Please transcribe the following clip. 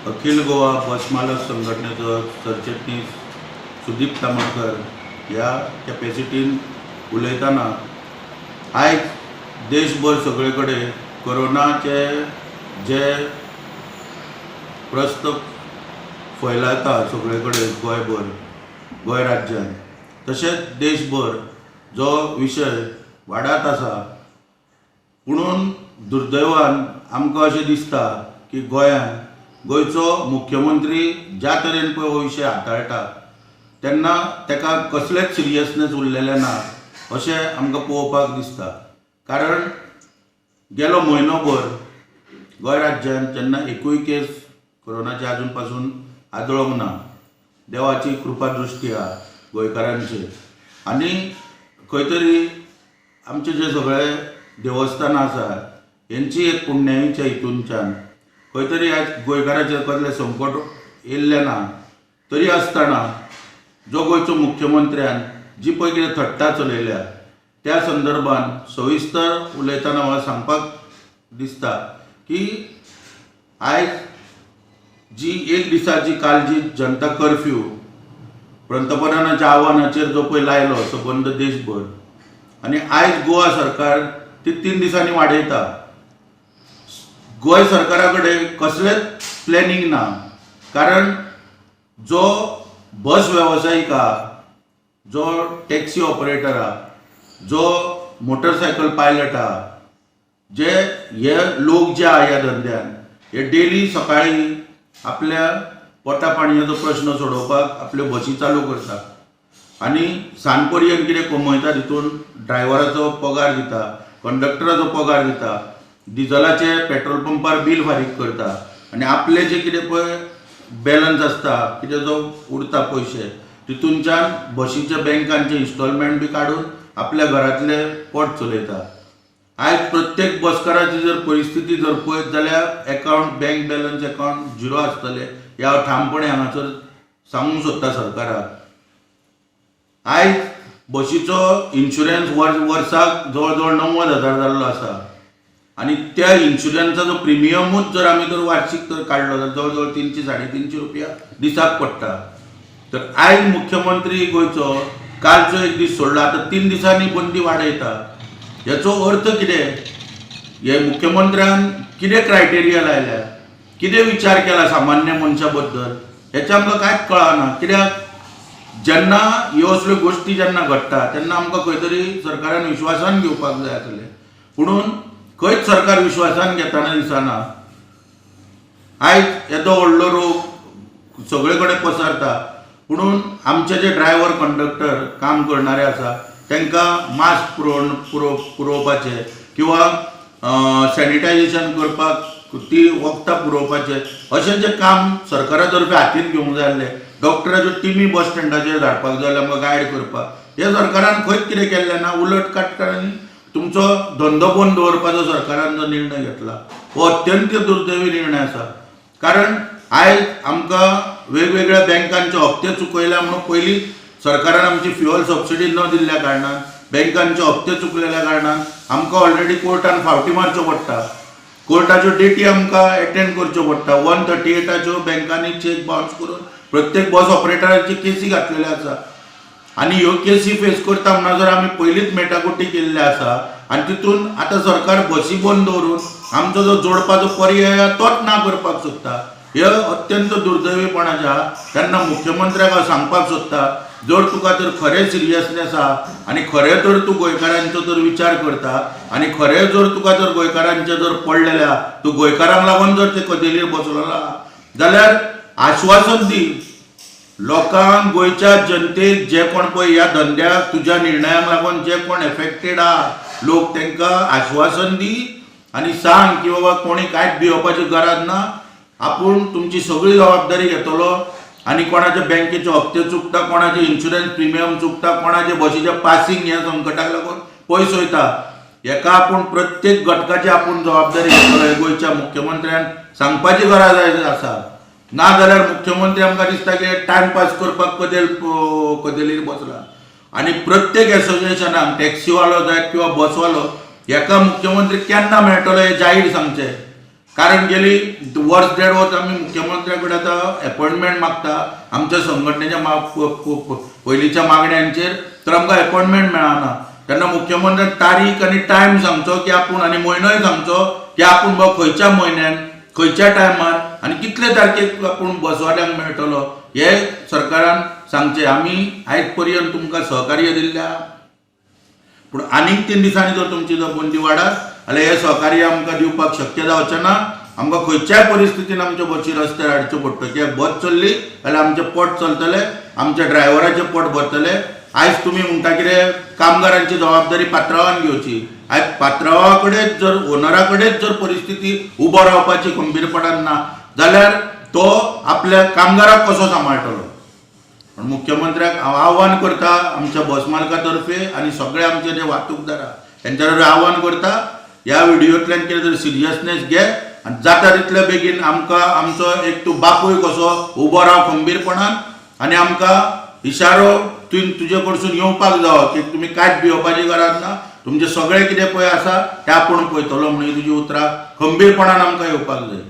अखिल गोवा बस मालक संघटनेचो सरचिटणीस सुदीप तामणकर ह्या कॅपेसिटीन उलयतना, आयज देशभर सगळे कडेन कोरोनाचे जे प्रस्त फैलायता सगळे कडेन, गोंयभर, गोंय राज्यांत तशेंच देशभर जो विशय वाडत आसा, पुणून दुर्दैवान आमकां अशें दिसता की गोंयांत गोंयचो मुख्यमंत्री ज्या तरेन पळय हो विशय हाताळटा तेन्ना ताका कसलेंच सिरियसनेस उरलेलें ना अशें आमकां पळोवपाक दिसता. कारण गेलो म्हयनोभर गोंय राज्यांत जेन्ना एकूय केस कोरोनाची आजून पासून आदळोंक ना, देवाची कृपा दृश्टी आहा गोंयकारांचेर, आनी खंय तरी आमचे जे सगळे देवस्थानां आसा हेंची एक पुण्यायेच्या हितूनच्यान खंय तरी आयज गोंयकाराचेर कसलें संकट येयल्लें ना. तरी आसतना जो गोंयचो मुख्यमंत्र्यान जी पळय कितें थट्टा चलयल्या त्या संदर्भान सविस्तर उलयतना म्हाका सांगपाक दिसता की आयज जी एक दिसाची कालजी जनता कर्फ्यू पंतप्रधानाच्या आव्हानाचेर जो पळय लायलो सबंद देशभर, आनी आयज गोवा सरकार ती 3 दिसांनी वाडयता. गोंय सरकारा कडेन कसलेंच प्लॅनिंग ना, कारण जो बस वेवसायीक आहा, जो टॅक्सी ऑपरेटर आहा, जो मोटरसायकल पायलट आहा, जे हे लोक जे आहा ह्या धंद्यान, हे डेली सकाळी आपल्या पोटा पाणयाचो प्रश्न सोडोवपाक आपल्यो बसी चालू करता आनी सांज पर्यंत कितें कमयता तितून ड्रायव्हराचो पगार दिता, कंडक्टराचो पगार दिता, डिजलाचे पेट्रोल पंपार बील फारीक करता आनी आपले जे कितें पळय बॅलन्स आसता, कितें जो उरता पयशे, तितूनच्यान बशीचे बँकांचे इन्स्टॉलमेंट बी काडून आपल्या घरांतलें पोट चलयता. आयज प्रत्येक बसकाराची जर परिस्थिती जर पळयत जाल्यार account, bank balance account zero आसतलें हें हांव ठामपणे हांगासर सांगूंक सोदता सरकाराक. आयज बशीचो इन्शुरन्स वर्साक जवळ जवळ 90,000 जाल्लो आसा आनी त्या इन्शुरन्साचो प्रिमियमूच जर आमी जर वार्षीक जर काडलो जाल्यार जवळ जवळ 300 350 रुपया दिसाक पडटा. तर आयज मुख्यमंत्री गोंयचो कालचो एक दीस सोडला, आतां 3 दिसांनी बंदी वाडयता. हेचो अर्थ कितें? हे मुख्यमंत्र्यान कितें क्रायटेरिया लायल्या, कितें विचार केला सामान्य मनशा बद्दल, हेचें आमकां कांयच कळना. कित्याक जेन्ना ह्यो असल्यो गोश्टी जेन्ना घडटा तेन्ना आमकां खंय तरी सरकारान विश्वासान घेवपाक जाय आसलें, पुणून खंयच सरकार विश्वासान घेतना दिसना. आयज येदो व्हडलो रोग सगळे कडेन पसरता, पुणून आमचे जे ड्रायव्हर कंडक्टर काम करणारे आसा तांकां मास्क पुरोवपाचें किंवा सॅनिटायझेशन करपाक ती वखदां पुरोवपाचें अशें जें काम सरकारा तर्फे हातीन घेवंक जाय आसलें, डॉक्टराच्यो टिमी बस स्टँडाचेर धाडपाक जाय आमकां गायड करपाक, हें सरकारान खंयच कितें केल्लें ना. उलट काटकारांनी तुमचो धंदो बंद दवरपाचो सरकारान जो निर्णय घेतला हो अत्यंत दुर्दैवी निर्णय आसा. कारण आयज आमकां वेगवेगळ्या बँकांचे हप्ते चुकयल्या म्हणून पयलीं सरकारान आमची फ्युअल सबसिडी न दिल्ल्या कारणान, बँकांचे हप्ते चुकलेल्या कारणान आमकां ऑलरेडी कोर्टान फावटी मारच्यो पडटा, कोर्टाच्यो डेटी आमकां एटेंड करच्यो पडटा. 138 बँकांनी चॅक बावन्स करून प्रत्येक बस ऑपरेटराची केसी घातलेल्यो आसा आनी ह्यो केसी फेस करता म्हणून जर आमी पयलींच मेटाकुटी केल्ले आसा आनी तितून आतां सरकार बसी बंद दवरून आमचो जो जोडपाचो पर्याय आहा तोच ना करपाक सोदता. हे अत्यंत दुर्दैवीपणाचें आहा. तेन्ना मुख्यमंत्र्याक हांव सांगपाक सोदता, जर तुका तर खरें सिरियसनेस आहा आनी खरें तर तूं गोंयकारांचो जर विचार करता आनी खरें जर तुका जर गोंयकारांचें जर पडलेलें आहा, तूं गोंयकारांक लागून जर ते कदेलीर बसलेलो आहा जाल्यार आश्वासन दी लोकांक, गोंयच्या जनतेक, जे कोण पळय ह्या धंद्याक तुज्या निर्णयाक लागून जे कोण एफेक्टेड आहा लोक, तांकां आश्वासन दी आनी सांग की बाबा कोणी कांयच भियोवपाची गरज ना, आपूण तुमची सगळी जबाबदारी घेतलो आनी कोणाचे बँकेचे हप्ते चुकता, कोणाचे इन्शुरन्स प्रिमियम चुकता, कोणाचे बशीचे पासिंग ह्या संकटाक लागून पयस वयता, हेका आपूण प्रत्येक घटकाची आपूण जबाबदारी घेतलो हें गोंयच्या मुख्यमंत्र्यान सांगपाची गरज आसा. ना जाल्यार मुख्यमंत्री आमकां दिसता की टायमपास करपाक कदेलीर बसला आनी प्रत्येक एसोसिएशनाक टॅक्सीवालो जायत किंवा बसवालो हेका मुख्यमंत्री केन्ना मेळटलो हें जाहीर सांगचें. कारण गेली वर्स देड वर्स आमी मुख्यमंत्र्या कडेन आतां एपॉयंटमेंट मागता आमच्या संघटनेच्या पयलींच्या मागण्यांचेर, तर आमकां एपॉयंटमेंट मेळना. तेन्ना मुख्यमंत्र्यान तारीख आनी टायम सांगचो की आपूण, आनी म्हयनोय सांगचो की आपूण बाबा खंयच्या म्हयन्यान खंयच्या टायमार आनी कितले तारखेक आपूण बसवाल्यांक मेळटलो हे सरकारान सांगचें. आमी आयज पर्यंत तुमकां सहकार्य दिल्लें, पूण आनीक 3 दिसांनी जर तुमची जर बंदी वाडत जाल्यार हें सहकार्य आमकां दिवपाक शक्य जावचें ना. आमकां खंयच्याय परिस्थितीन आमच्यो बशी रस्त्यार हाडच्यो पडटल्यो. कित्याक बस चल्ली जाल्यार आमचें पोट चलतलें, आमच्या ड्रायव्हराचें पोट भरतलें. आयज तुमी म्हणटा कितें कामगारांची जबाबदारी पात्रांवान घेवची. आयज पात्रांवा कडेन जर ओनरा कडेन जर परिस्थिती उबो रावपाची गंभीरपणान ना जाल्यार तो आपल्या कामगाराक कसो सांबाळटलो. पण मुख्यमंत्र्याक हांव आव्हान करता आमच्या बस मालका तर्फे आनी सगळे आमचे जे वाहतूकदार आहा तेंच्या तर्फे आव्हान करता, ह्या व्हिडियोंतल्यान कितें तरी सिरियसनेस घे आनी जाता तितले बेगीन आमकां आमचो एक तूं बापूय कसो उबो राव खंबीरपणान आनी आमकां इशारो तुवें तुजे कडसून येवपाक जावो की तुमी कांयच भियोवपाची गरज ना, तुमचें सगळें कितें पळय आसा तें आपूण पळयतलो म्हणून तुजी उतरां खंबीरपणान आमकां येवपाक जाय.